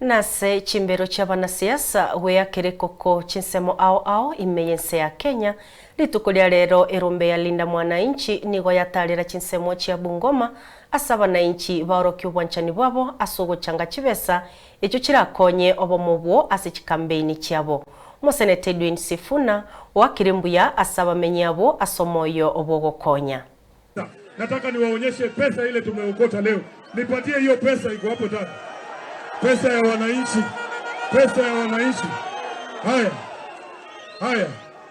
Nase chimbero chia banasiasa gweyakire koko chinsemo ao ao ime yense ya Kenya rituko ria rero erombe ya Linda Mwananchi nigo yatarera chinsemo chia Bungoma ase abananchi baorokia obwanchani bwabo ase ogochanga chibesa echo chirakonye obomo obwo ase chikambeini chiabo. Omoseneta Edwin Sifuna oakire mbuya ase abamenyi abo ase omoyo obwogokonya. Nataka niwaonyeshe pesa ile tumeokota leo. Nipatie hiyo pesa iko hapo tano. Pesa ya wananchi, pesa ya wananchi. Haya, haya,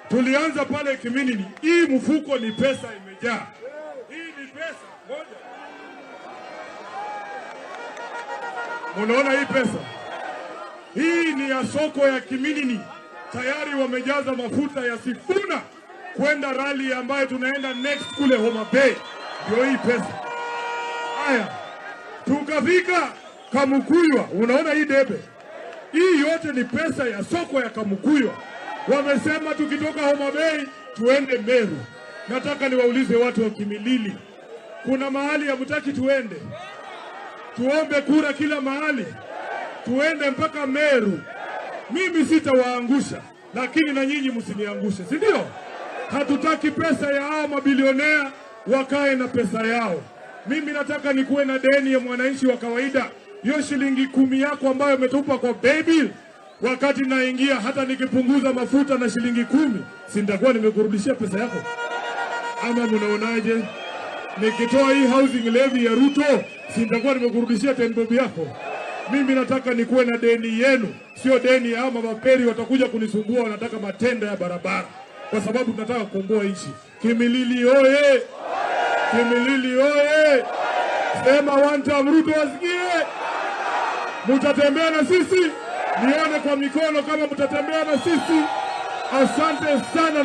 tulianza pale Kiminini. Hii mfuko ni pesa imejaa. Hii ni pesa moja. Munaona hii pesa? Hii ni ya soko ya Kiminini. Tayari wamejaza mafuta ya Sifuna kwenda rally ambayo tunaenda next kule Homa Bay. Ndio hii pesa. Haya, tukafika Kamukuywa. Unaona hii debe? Hii yote ni pesa ya soko ya Kamukuywa. Wamesema tukitoka Homa Bay tuende Meru. Nataka niwaulize watu wa Kimilili, kuna mahali hamtaki tuende? Tuombe kura kila mahali, tuende mpaka Meru. Mimi sitawaangusha, lakini na nyinyi msiniangushe, si ndio? Hatutaki pesa ya hao mabilionea wakae na pesa yao. Mimi nataka nikuwe na deni ya mwananchi wa kawaida. Hiyo shilingi 10 yako ambayo umetupa kwa baby, wakati naingia, hata nikipunguza mafuta na shilingi 10, si nitakuwa nimekurudishia pesa yako? Ama mnaonaje? Nikitoa hii housing levy ya Ruto, si nitakuwa nimekurudishia 10 bob yako? Mimi nataka nikuwe na deni yenu, sio deni ya maperi watakuja kunisumbua, wanataka matenda ya barabara, kwa sababu tunataka kukomboa nchi. Kimilili oye! Kimilili oye! Sema one time Ruto wasikie. Mutatembea na sisi, nione kwa mikono kama mutatembea na sisi. Asante sana.